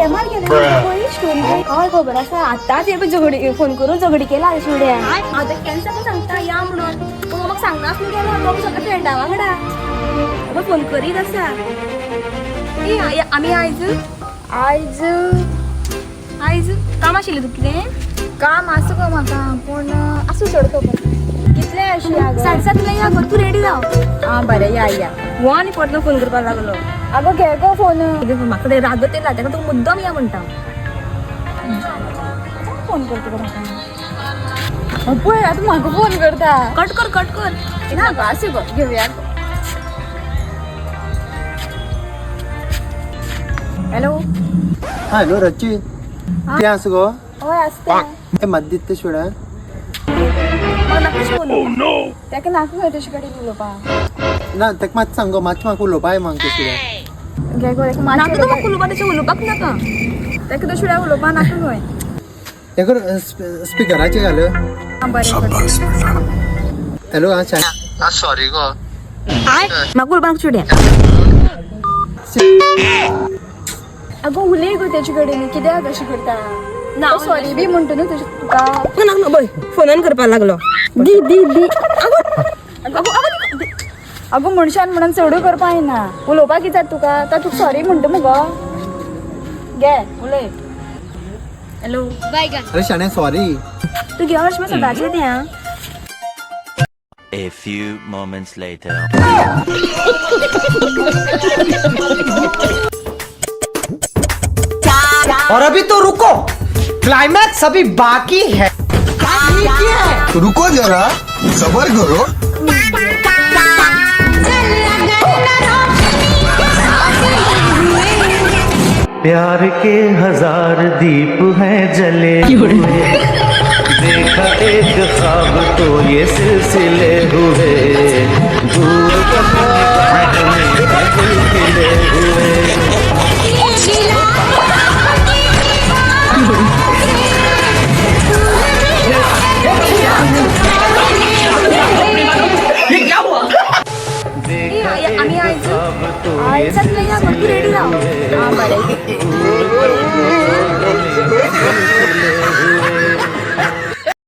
मार गेले स्टोरी. हय, खबर आसा. आतांच हे पळय झगडी फोन करून झगडी केला शिवड्यान. हांव ताका केन्ना साकून सांगता या म्हणून, पूण म्हाका सांगनासलो. गेलो तो सगळ्या फ्रेंडा वांगडा. म्हाका फोन करीत आसा. ए, आमी आयज आयज आयज काम आशिल्लें तुका कितें? काम आसा गो म्हाका, पूण आसूं, चड खबर. कितले अशी? 7:30 या गो, तूं रेडी जाव. आं, बरें, या या. हो आनी परतो फोन करपाक लागलो. अगो, घे गो फोन. म्हाका ते रागत येयला ताका, तुका मुद्दम या म्हणटा. फोन करता गो म्हाका? पळय, आतां म्हाका फोन करता. कट कर, कट कर. ना गो, आसूं गो, घेवया. हॅलो. हॅलो रची, ते आसा गो? हय, आसता. ते मात दिता शिवड्या. म्हाका नाका फोन. ताका नाका खंय तशें कडेन उलोवपाक. ना, ताका मात सांग गो, मातशें म्हाका उलोवपा म्हाका शिवड्या. घे गो ताका. नाका. मातशें तुका उलोवपाक, तशें उलोवपाक नाका. ताका तशें उलोवपाक नाका खंय. ताका स्पिकराचेर घाल. आं, बरें करता. हॅलो, आं शाणी. सॉरी गो. म्हाका उलोवपाक चुड्या. अगो, उलय गो तेजे कडेन. कित्याक अशें करता? ना. सॉरी बी म्हणटा न्हू तशें तुका. ना ना, बय फोनान करपाक लागलो. दी दी दी. अगो अगो अगो, दी. अगो, मनशान म्हणून चडूय करपा येना. उलोवपाक कितें जाता तुका? तो तुका सॉरी म्हणटा मुगो. घे, उलय. हॅलो. अरे शाण्या, सॉरी. तू घेवन अशें सदांचें तें आं. A few moments later. और अभी तो रुको, क्लाइमैक्स अभी बाकी है. रुको जरा, सबर करो. प्यार के हजार दीप हैं जले हुए, देखा एक ख्वाब तो ये सिलसिले हुए, दूर तक निगाह में हैं गुल खिले हुए. ए, आमी आयज ख्वाब तो ये आयज या गो, तूं रेडी जाव. आं, बरें. खिले हुए.